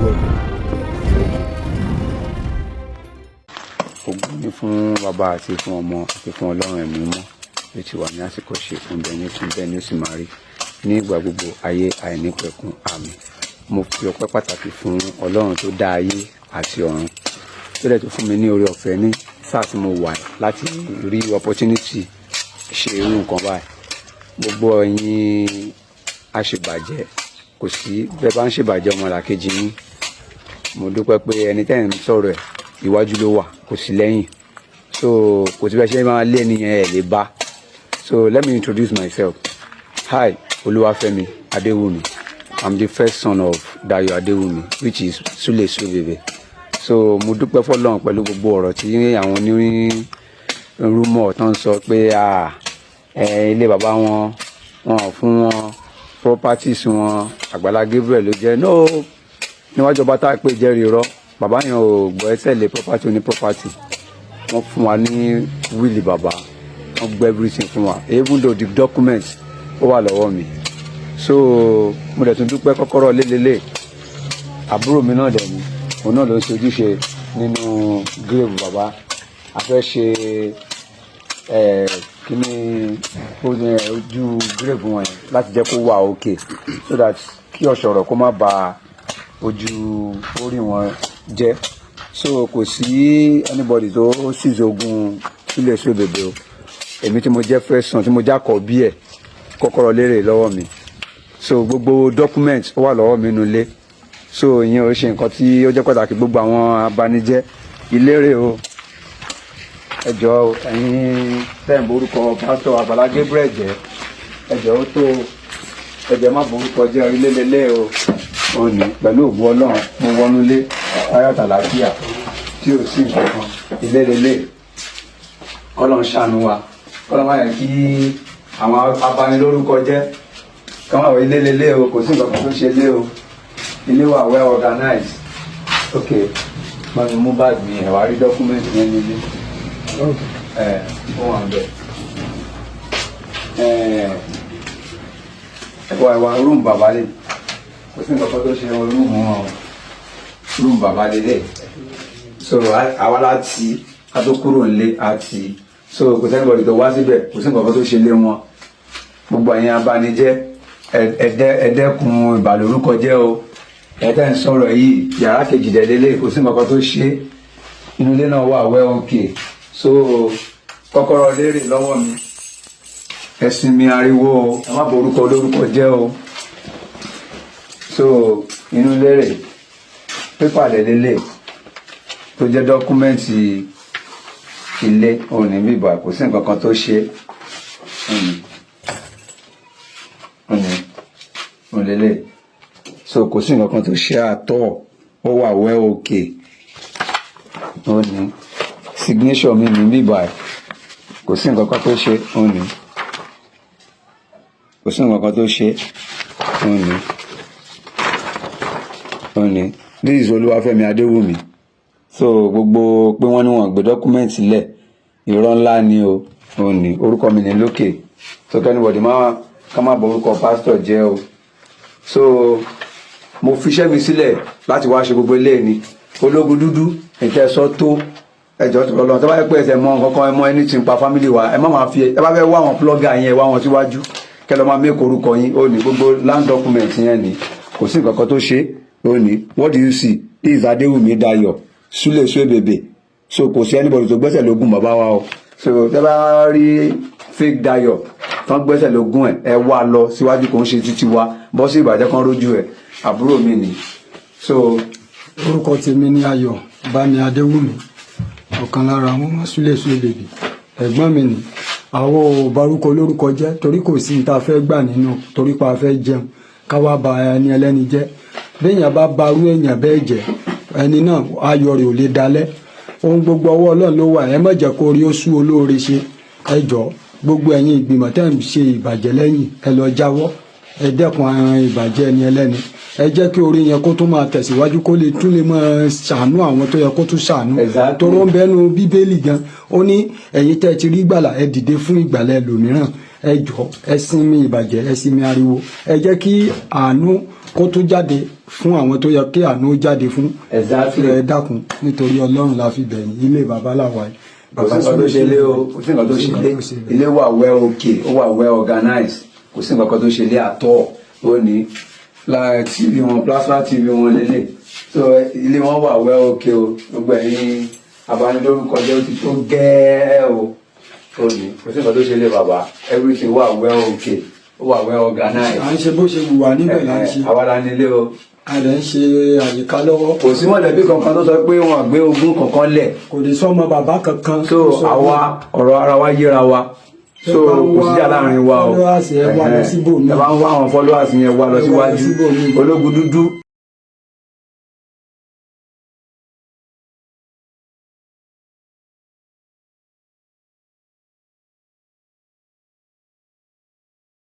Welcome. Thank you. Ògo ni fún Bàbá àti fún Ọmọ àti fún Ọlọ́run Ẹ̀mí mímọ́, bí ti wà ní àsìkò ṣe fún bẹ́ẹ̀ ní fún bẹ́ẹ̀ ní ó sì máa rí ní ìgbà gbogbo ayé àìnípẹ̀kun. Àmín. Mo fi ọpẹ́ pàtàkì fún Ọlọ́run tó dá ayé àti ọ̀run, tó dẹ̀ tó fún mi ní oore ọ̀fẹ́ ní sáà tí mo wà láti rí opportunity ṣe irú nǹkan báyìí. Gbogbo ẹ̀yin àṣebàjẹ́, kò sí bẹ́ẹ̀ bá ń ṣèbàjẹ́ ọmọlàkejì yín. Mo dúpẹ́ pé ẹni tẹ́ ń sọ̀rọ̀ ẹ̀, iwájú ló wà, kò sí lẹ́yìn. So kò sí bẹ́ẹ̀ ṣe máa lé ẹni yẹn, ẹ̀ lè bá. So let me introduce myself. Hi, Olúwafẹ́mi Adéwùmí. I'm the first son of Dayo Adéwùmí, which is Sule Suebebe. So mo dúpẹ́ fọ́lọ́run pẹ̀lú gbogbo ọ̀rọ̀ tí àwọn oní rumour tó ń sọ pé ilé bàbá wọn, wọn ò fún wọn, properties wọn, Àgbàlá Gabriel ló jẹ́. No, níwájú ọba tá a pè jẹ́rìí irọ́, bàbá yẹn ò gbọ́ ẹsẹ̀ lé property oní property. Wọ́n fún wa ní will bàbá, wọ́n gbé everything fún wa, even though the document ó wà lọ́wọ́ mi. So mo dẹ̀ tún dúpẹ́. Kọ́kọ́rọ́ lélẹ́lẹ́ àbúrò mi náà dẹ̀ ni, òun náà ló ń ṣe ojúṣe nínú grave bàbá. A fẹ́ ṣe kíní ojú grave wọn yẹn láti jẹ́ kó wà okay, so that kí ọ̀ṣọ̀rọ̀ kó má ba ojú orí wọn jẹ́. So kò sí anybody tó seize ogún Sule Suebebe o. Èmi tí mo jẹ́ first son, tí mo jẹ́ àkọ́bí ẹ̀, kọ́kọ́rọ́ lérè lọ́wọ́ mi. So gbogbo document ó wà lọ́wọ́ mi nínú ilé. So ìyẹn ò ṣe nǹkan tí ó jẹ́ pàtàkì. Gbogbo àwọn abanijẹ́ ìlérè o, ẹ jọ̀ọ́, ẹ̀yin tẹ́ ń borúkọ Pásítọ̀ Àgbàlá Gabriel jẹ́, ẹ jọ̀ọ́, ó tó. Ẹ jọ̀ọ́, má borúkọ jẹ́ orílẹ̀-èdè o. Ò ní pẹ̀lú ògbó Ọlọ́run, mo wọnú ilé láyọ̀ tàlàáfíà tí ò sí nǹkan kan. Ilé lélẹ̀, kọ́lọ́n ṣàánú wa, kọ́lọ́n má yẹ kí àwọn abanilórúkọ jẹ́ kọ́mọ̀ wọ ilé lélẹ̀ o. Kò sí nǹkan kan tó ṣe lé o. Ilé wà well organized. Ok, bá mi mú báàgì mi. Ẹ̀ wá rí document yẹn nílé. Ẹ̀ ó wà ń bẹ̀. Ẹ̀ wà wà room bàbá lè. Kò sí nǹkan kan tó ṣe room wọn o. Room bàbá lélẹ̀. So àwa láti ká tó kúrò nílé àti so kò sí anybody tó wá síbẹ̀. Kò sí nǹkan kan tó ṣe lé wọn. Gbogbo ẹ̀yin abanijẹ́, ẹ dẹ́kun ìbàlórúkọ jẹ́ o. Ẹ tẹ́ ń sọ̀rọ̀ yìí, yàrá kejì dẹ̀ lélẹ̀. Kò sí nǹkan kan tó ṣe. Inú ilé náà wà well okay. So kọ́kọ́rọ́ lérè lọ́wọ́ mi. Ẹ sinmi ariwo o, ẹ má borúkọ olórúkọ jẹ́ o. So inú lérè, paper lélẹ̀ tó jẹ́ document ilé òun ní bíbá. Kò sí nǹkan kan tó ṣe. Òun lélẹ̀. So kò sí nǹkan kan tó ṣe àtọ̀, ó wà well okay. Òun ní signature mi ní bíbá. Kò sí nǹkan kan tó ṣe. Òun ní kò sí nǹkan kan tó ṣe. Òun ní this is Olúwafẹ́mi Adéwùmí. So gbogbo pé wọ́n ní wọ́n gbé document lẹ̀, irọ́ ńlá ni o. Òun ní orúkọ mi ní lókè. So kí anybody má ká má bọ orúkọ pásítọ̀ jẹ́ o. So mo fiṣẹ́ mi sílẹ̀ láti wá ṣe gbogbo eléyìí ni. Ológun dúdú ìtẹ́sọ́ tó ẹjọ́ tó lọ́nà tó bá yẹ pé ẹsẹ̀ mọ nǹkan kan, ẹ mọ ẹni tí ń pa family wa, ẹ má máa fi. Ẹ bá fẹ́ wá àwọn blogger yẹn, wá wọn síwájú, kẹ́ lọ́ máa make orúkọ yín. Ó ní gbogbo land document yẹn ní, kò sí nǹkan kan tó ṣe. Ó ní, what do you see? This is Adéwùmí Dayọ̀ Súlè Suebebe. So kò sí anybody tó gbẹ́sẹ̀ lógún bàbá wa o. So tẹ́ bá rí fake Dayọ̀ tán gbẹ́sẹ̀ lógún ẹ̀, ẹ wá lọ síwájú. Kò ń ṣe títí wa bọ́ sí ìbàjẹ́ kan rójú ẹ̀. Àbúrò mi ni. So Orúkọ tèmi ní Ayọ̀ Bámi Adéwùmí, ọ̀kan lára àwọn ọmọ Súlè Suebebe. Ẹ̀gbọ́n mi ni. Àwọn ò barúkọ lórúkọ jẹ́, torí kò sí ní ta fẹ́ gbà nínú torí pa fẹ́ jẹun ká wá ba ẹni ẹlẹ́ni jẹ́. Béèyàn bá barú èèyàn bẹ́ẹ̀ jẹ́, ẹni náà ayọ̀ rẹ̀ ò lè dalẹ̀. Ohun gbogbo ọwọ́ Ọlọ́run ló wà. Ẹ má jẹ́ kó rí ó sú olóore ṣe. Ẹ jọ̀ọ́, gbogbo ẹ̀yin ìgbìmọ̀ tẹ́ ń ṣe ìbàjẹ́ lẹ́yìn, ẹ lọ jáwọ́, ẹ dẹ́kun àwọn ìbàjẹ́ ẹni ẹlẹ́ni. Ẹ jẹ́ kí orí yẹn kó tún máa tẹ̀síwájú, kó lè tún lè máa ṣàánú àwọn tó yẹ kó tún ṣàánú. Toró ń bẹnu Bíbélì gan, ó ní ẹ̀yin tẹ́ ẹ ti rí ìgbàlà, ẹ dìde fún ìgbàlà ẹlòmíràn. Ẹ jọ̀ọ́, ẹ sinmi ìbàjẹ́, ẹ sinmi ariwo, ẹ jẹ́ kí àánú kó tó jáde fún àwọn tó yẹ kí àánú ó jáde fún. Ẹ dákun, nítorí Ọlọ́run la fi bẹ̀yìn. Ilé bàbá làwà yìí. Kò sí nǹkan tó ṣe lé o, kò sí nǹkan tó ṣe lé. Ilé wà well okay, ó wà well organized. Kò sí nǹkan kan tó ṣe lé àtọ́. Ó ní TV wọn, plasma TV wọn lélẹ̀. So ilé wọn wà well okay o. Gbogbo ẹ̀yin abanilórúkọ jẹ́, ó ti tó gẹ́ẹ́ o. Ó ní kò sí nǹkan tó ṣe lé bàbá. Everything wà well okay, ó wà well organized. À ń ṣe bó ṣe wù wá níbẹ̀ là ń ṣe. Àwa la nílé o. A lè ń ṣe àyíká lọ́wọ́. Kò sí mọ̀lẹ́bí kankan tó sọ pé wọ́n gbé ogún kankan lẹ̀. Kò lè sọmọ bàbá kankan. So àwa, ọ̀rọ̀ ara wa yéra wa, so Ẹ bá ń kò síjà wá láàrin wa o. followers, ẹ wá lọ síbòmíì. Ẹ bá ń wá àwọn followers yẹn, wá lọ Ẹ wá lọ síwájú. síbòmíì. Ológun dúdú.